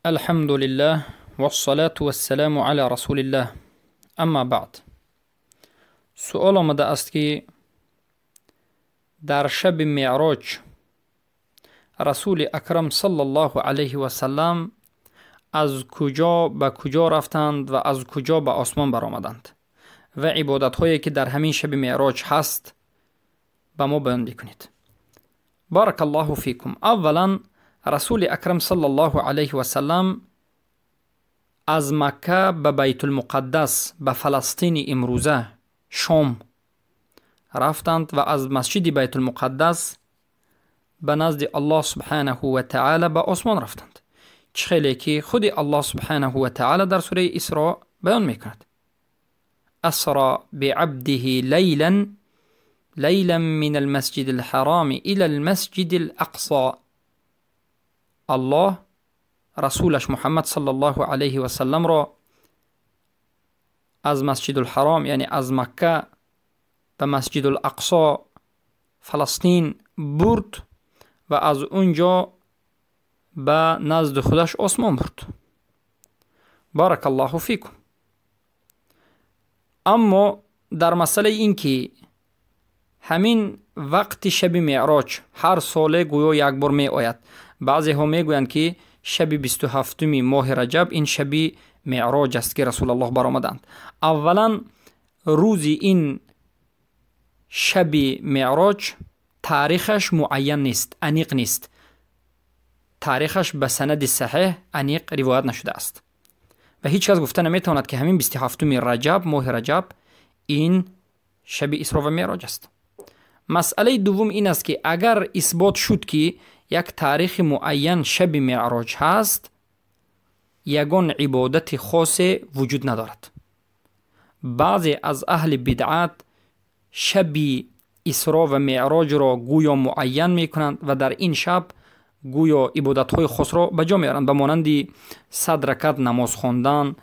الحمد لله والصلاة والسلام على رسول الله اما بعد. سؤال آمده است که در شب معراج رسول اکرم صلی الله علیه و سلم از کجا به کجا رفتند و از کجا به آسمان برآمدند و عبادت هایی که در همین شب معراج هست به ما بیان بکنید. بارک الله فیکم. اولا رسول اکرم صلی الله علیه و سلم از مکه به بیت المقدس، به فلسطین امروزه شام رفتند و از مسجد بیت المقدس به نزد الله سبحانه و تعالی به آسمان رفتند. چه که خود الله سبحانه و تعالی در سوره اسراء بیان میکند: اسرا بعبده لیلا لیلا من المسجد الحرام الى المسجد الاقصى. الله رسولش محمد صلی الله علیه و سلم را از مسجد الحرام، یعنی از مکه به مسجد الاقصا فلسطین برد و از اونجا به نزد خودش آسمان برد. بارک الله فیکم. اما در مسئله این که همین وقت شب معراج هر ساله گویا یک بار می آید، بعضی ها می گویند که شب 27 ماه رجب این شب معراج است که رسول الله برآمدند. اولا روز این شب معراج تاریخش معین نیست، انیق نیست، تاریخش به سند صحیح انیق روایت نشده است و هیچ کس گفته نمیتواند که همین 27 رجب، ماه رجب، این شب اسراء و معراج است. مسئله دوم این است که اگر اثبات شد که یک تاریخ معین شب معراج هست، یگان عبادت خاص وجود ندارد. بعضی از اهل بدعت شب اسراء و معراج را گویا معین میکنند و در این شب گویا عبادت های خاص را به جا میارند، به مانند 100 رکعت نماز خواندن،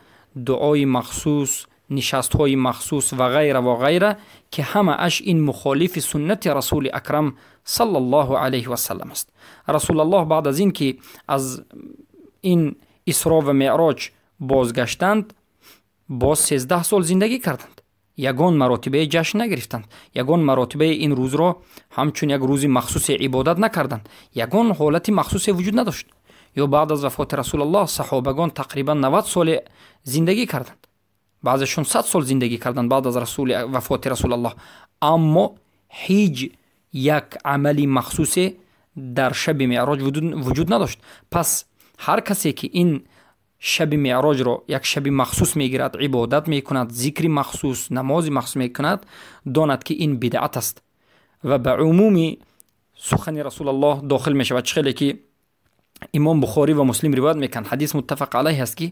دعای مخصوص، نشست های مخصوص و غیره و غیره، که همه اش این مخالف سنت رسول اکرم صلی الله علیه و سلم است. رسول الله بعد از این که از این اسراء و معراج بازگشتند، باز 13 سال زندگی کردند. یگان مراتبه جشن نگرفتند، یگان مراتبه این روز را همچون یک روز مخصوص عبادت نکردند، یگان حالت مخصوص وجود نداشت. یا بعد از وفات رسول الله صحابگان تقریبا 90 سال زندگی کردند، بعضشون 100 سال زندگی کردند بعد از وفات رسول الله، اما هیچ یک عمل مخصوص در شب معراج وجود نداشت. پس هر کسی که این شب معراج را یک شب مخصوص میگیرد، عبادت میکند، ذکر مخصوص، نماز مخصوص میکند، داند که این بدعت است و به عموم سخن رسول الله داخل میشود. چه که امام بخاری و مسلم روایت میکنند، حدیث متفق علیه است که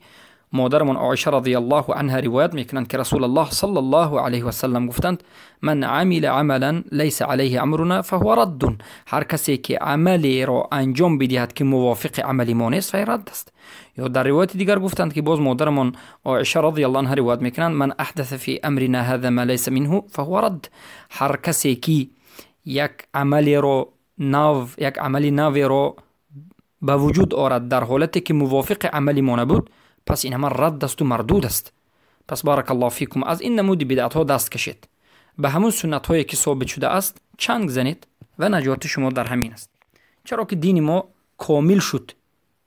مادرمان عایشه رضی الله عنها روایت میکنند که رسول الله صلی الله علیه و سلم گفتند: من عمل عملا لیس علیه امرنا فهو رد. هر کسی که عملی را انجام بدهد که موافق عمل ما نیست فهو رد است. یا در روایت دیگر گفتند که باز مادرمان عایشه رضی الله عنها روایت میکنند: من احدث فی امرنا هذا ما لیس منه فهو رد. هر کسی که یک عملی را نو، یک عمل نو را به وجود آورد در حالتی که موافق عمل ما نبود، پس این همه رد است و مردود است. پس بارک الله فیکم، از این نمود بدعت ها دست کشید، به همون سنت هایی که ثابت شده است چنگ زنید و نجات شما در همین است. چرا که دین ما کامل شد،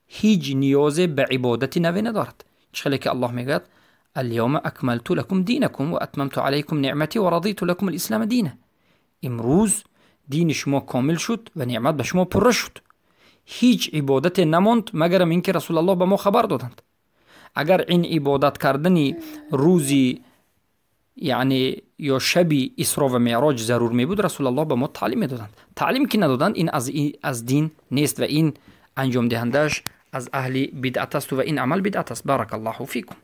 هیچ نیاز به عبادت نوی ندارد. چه که الله میگوید: الیوم اکملت لکم دینکم و اتممت علیکم نعمتی و رضیت لکم الاسلام دینا. امروز دین شما کامل شد و نعمت به شما پر شد، هیچ عبادت نماند مگر اینکه رسول الله به ما خبر دادند. اگر این عبادت کردنی روزی یعنی یا شبی اسراء و معراج ضرور می بود، رسول الله به ما تعلیم میدادند. تعلیم که ندادند این از دین نیست و این انجام دهندش از اهل بدعت است و این عمل بدعت است. بارک الله فیکم.